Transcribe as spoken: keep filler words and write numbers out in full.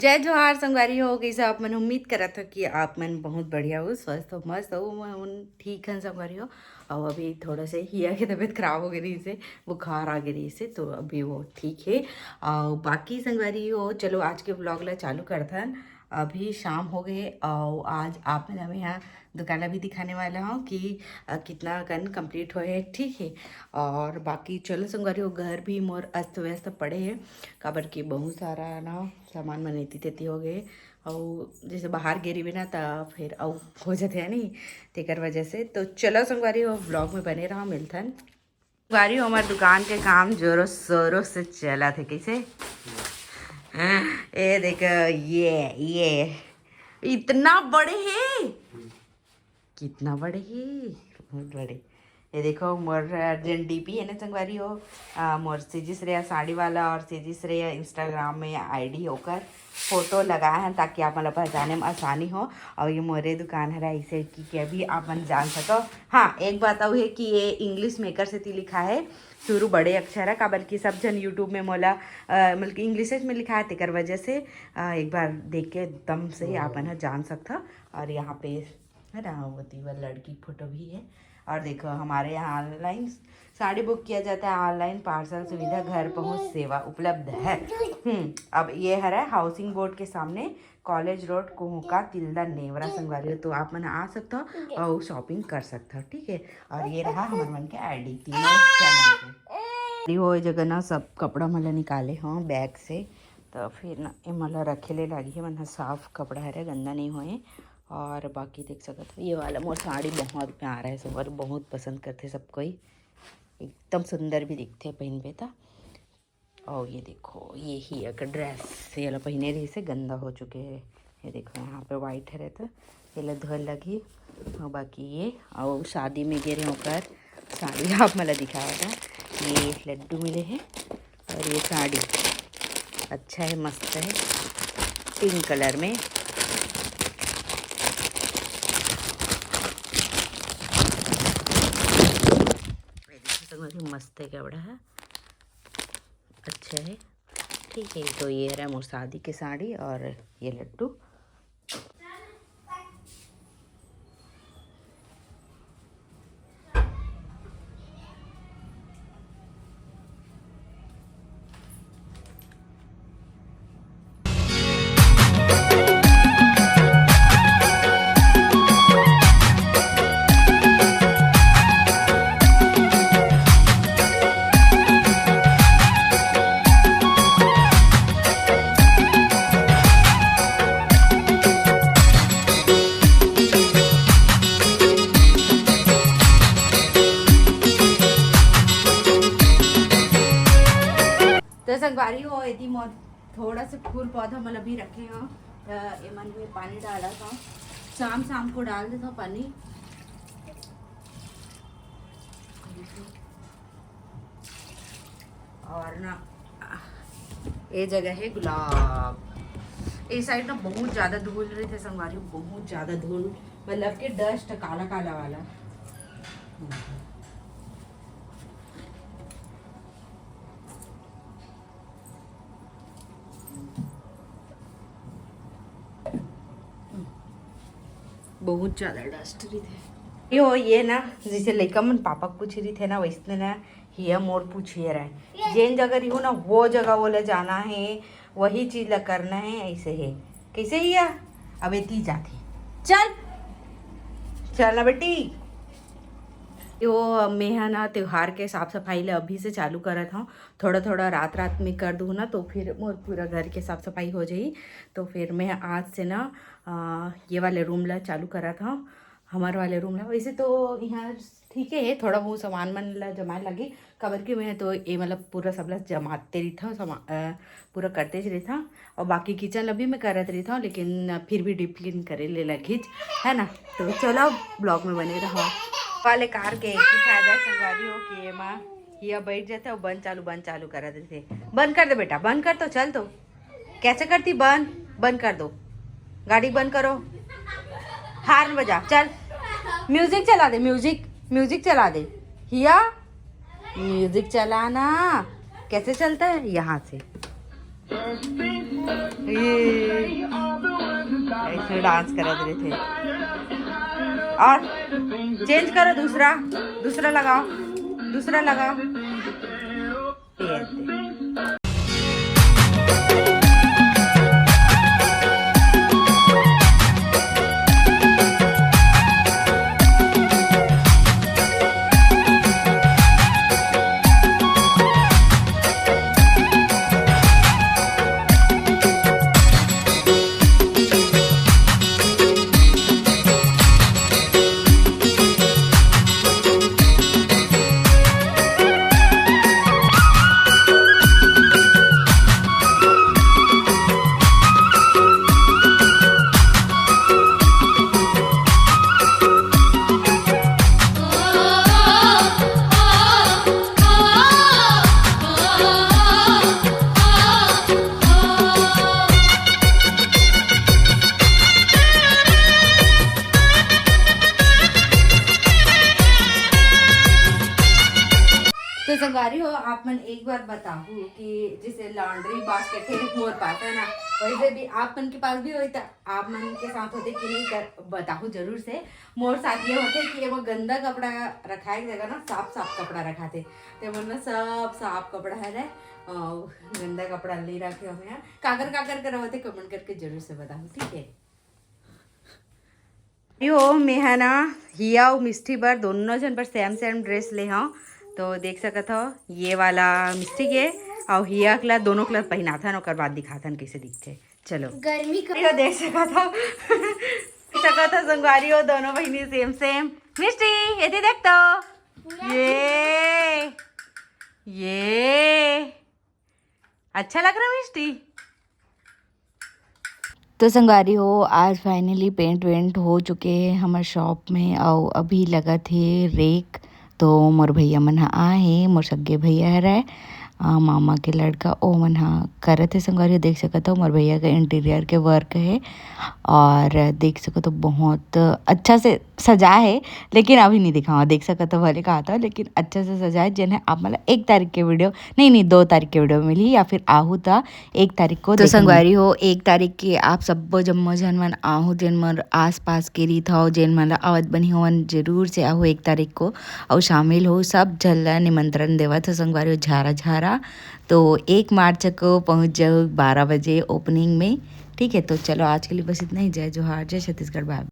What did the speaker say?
जय जोहार संगवारी हो, कइसे आप मन? उम्मीद करत हो कि आप मन बहुत बढ़िया हो, स्वस्थ हो, मस्त हो। मैं उन ठीक हन संगवारी हो। और अभी थोड़ा से हिया के तबीयत खराब हो गई रहिसे, बुखार आ गई रहिसे, तो अभी वो ठीक है। और बाकी संगवारी हो, चलो आज के व्लॉग ला चालू करथन। अभी शाम हो गए और आज आप मन हमें यहाँ दुकान ला भी दिखाने वाला हूँ कि अ, कितना कन कंप्लीट होए है, ठीक है। और बाकी चलो संगवारी हो, घर भी मोर अस्त व्यस्त पड़े है, काबर कि बहुत सारा ना सामान मन एती तेती हो गए, अउ जैसे बाहर गे रहिबे ना, त फिर अउ हो जाथे, है नहीं, तेकर वजह से। तो चलो संगवारी हो, व्लॉग में बने रहो, मिलथन। संगवारी हो, हमार दुकान के काम जोरों शोरों से चला थे। कैसे? ए देखो, ये ये इतना बड़े है, कितना बड़े है, बहुत बड़े। ये देखो, मोर अर्जेंट डीपी है ना संगवारी हो, आ, मोर सीजी श्रेया साड़ी वाला और सीजी श्रेया इंस्टाग्राम में आईडी, ओकर फोटो लगाए हैं ताकि आप मन ला पहचाने में आसानी हो। और ये मोरे दुकान हरे, ऐसे कि, कि अभी आप मन जान सको। हाँ, एक बात और है कि ये इंग्लिश मेकर से ती लिखा है, शुरू बड़े अक्षर है, काबर कि सब जन यूट्यूब में मोला अ, मतलब कि इंग्लिश में लिखा है, तेकर वजह से अ, एक बार देख के एकदम से आप मन ह जान सकथा। और यहाँ पे है ना, वो तीवर लड़की फोटो भी है। और देखो, हमारे यहाँ ऑनलाइन साड़ी बुक किया जाता है, ऑनलाइन पार्सल सुविधा, घर पहुँच सेवा उपलब्ध है। हम्म, अब ये हरे हाउसिंग बोर्ड के सामने, कॉलेज रोड, कोहका, तिल्दा, नेवरा संगवारी हो, तो आप मन आ सकता हो और शॉपिंग कर सकता हो, ठीक है। और ये रहा हमारे मन के आईडी तीनों चैनल पे। ये वो जगह ना सब कपड़ा मन ला निकाले हो बैग से, तो फिर ना ये मन ला रखे ले लागी है, मन ह साफ कपड़ा हरे, गंदा नहीं होए। और बाकी देख सकत हो, ये वाला मोर साड़ी बहुत प्यारा है, संगवारी बहुत पसंद करथे सब कोई, एकदम सुंदर भी दिखथे पहनबे त। और ये देखो, ये ही एक ड्रेस, ये ला पहने रहिसे, गंदा हो चुके है। ये देखो, यहाँ पे वाइट हरे, तो ये ला धोए लगही। और बाकी ये, और शादी में गे रहे ओकर साड़ी आप मन ला दिखाया था। ये लड्डू मिले हैं और ये साड़ी अच्छा है, मस्त है, पिंक कलर में। ये देखो संगवारी, मस्त है, कपड़ा है, अच्छा है, ठीक है। तो ये रहा मोर शादी के साड़ी और ये लड्डू। तो संगवारी हो, एती मोर थोड़ा से फूल पौधा मन अभी रखे हो, त एमन में पानी डालत हो, शाम शाम को डाल देत हो पानी। और ना, ये जगह है गुलाब, ये साइड ना बहुत ज्यादा धूल रहिथे संगवारी, बहुत ज्यादा धूल, मतलब कि डस्ट काला काला वाला। बहुत ज्यादा डस्ट रहिथे। यो, ये ना, जैसे लइका मन पापा के पूछे रहिथे ना, वैसने ना, हिया मोर पूछिए रहे। जेन जगह रहिहू ना, वो जगह वो ले जाना है, वही चीज ला करना है, ऐसे है। कैसे हिया? अब एती जाथे। चल, चल ना बेटी। यो, मेहा ना त्योहार के साफ सफाई ला अभी से चालू करत हूँ। थोड़ा थोड़ा रात रात में कर दूँ ना, तो फिर मोर पूरा घर के साफ सफाई हो जाई। तो फिर मैं आज से ना, आ, ये वाले रूम ला चालू करत हूँ, हमारे वाले रूम ला। वैसे तो यहाँ ठीक है, थोड़ा बहुत सामान मन ला जमाए लगी, काबर कि मैं तो ये मतलब पूरा सब ला जमाते रहिथव, समा-, अ, पूरा करते ज रहिथव। और बाकी किचन अभी मैं करत रहिथव, लेकिन फिर भी डीप क्लीन करे ले लगिच, है ना। तो चलो, ब्लॉग में बने रहो। वाले कार के एक ही फायदा संगवारी हो कि एमा हिया बैठ जाथे और बंद चालू, बंद चालू करत रहिथे। बंद कर दे बेटा, बंद कर तो, चल तो। कैसे करती बंद? बंद कर दो, गाड़ी बंद करो, हार्न बजा, चल। म्यूजिक चला दे, म्यूजिक, म्यूजिक चला दे। हिया, म्यूजिक चलाना कैसे चलता है? यहाँ से। ये ऐसे डांस करत रहिथे। और चेंज करो, दूसरा, दूसरा लगाओ, दूसरा लगाओ। ये दे। तो संगवारी हो, आप मन एक बार बताहू कि जैसे लॉन्ड्री बास्केट है मोर पास, है ना, वैसे भी आप मन के पास भी होई, तो आप मन के साथ होते कि नहीं, कर बताहू जरूर से। मोर साथ ये होते कि एमा गंदा कपड़ा रखाए के जगह ना साफ साफ कपड़ा रखाते, ते मन ना सब साफ कपड़ा है रे, अ, गंदा कपड़ा ले रखे हो। काकर काकर करा होते, कमेंट करके जरूर से बताहू, ठीक है। यो, मैं ह ना हिया अउ मिष्टी बर, दोनों झन बर सेम सेम ड्रेस ले हव। तो देख सकत हव, ये वाला मिष्टी के अउ हिया के ला, दोनों के ला पहिनाथन, ओकर बाद दिखाथन कइसे दिखथे। चलो। गर्मी का यो देख सकत हव, सकत हव संगवारी हो, दोनों बहिनी सेम सेम। मिष्टी, एती देख तो। ये, ये अच्छा लग रहा मिष्टी? तो संगवारी हो, आज finally paint वेंट हो चुके हे हमर shop में, अउ अभी लगत हे rake। तो मोर भैया मन ह आए हे, मोर सगे भैया हरय, अ, मामा के लड़का, ओ मन ह करत हे संगवारी हो। देख सकत हो, मोर भैया के interior के work हे, और देख सकत हो, बहुत अच्छा से सजा हे, लेकिन अभी नहीं दिखावा, देख सकत हो भले कहा था, लेकिन अच्छा से सजा हे, जेन ह आप मन ला एक तारीख के video, नहीं, नहीं, दो तारीख के video में मिली, या फिर आहू त एक तारीख को तो देखन संगवारी हो, एक तारीख के आप सब्बो जम्मो झन मन आहू, जेन मन आसपास के रहित हव, जेन मन ला आवत बनी होवन, जरूर से आहू एक तारीख को अउ शामिल हो। सब झन ला निमंत्रण देवत हो संगवारी हो, झारा झारा। तो एक मार्च को पहुँच जाओ बारह बजे opening में, ठीक है। तो चलो आज के लिए बस इतना ही। जय जोहार, जय छत्तीसगढ़, बाय बाय।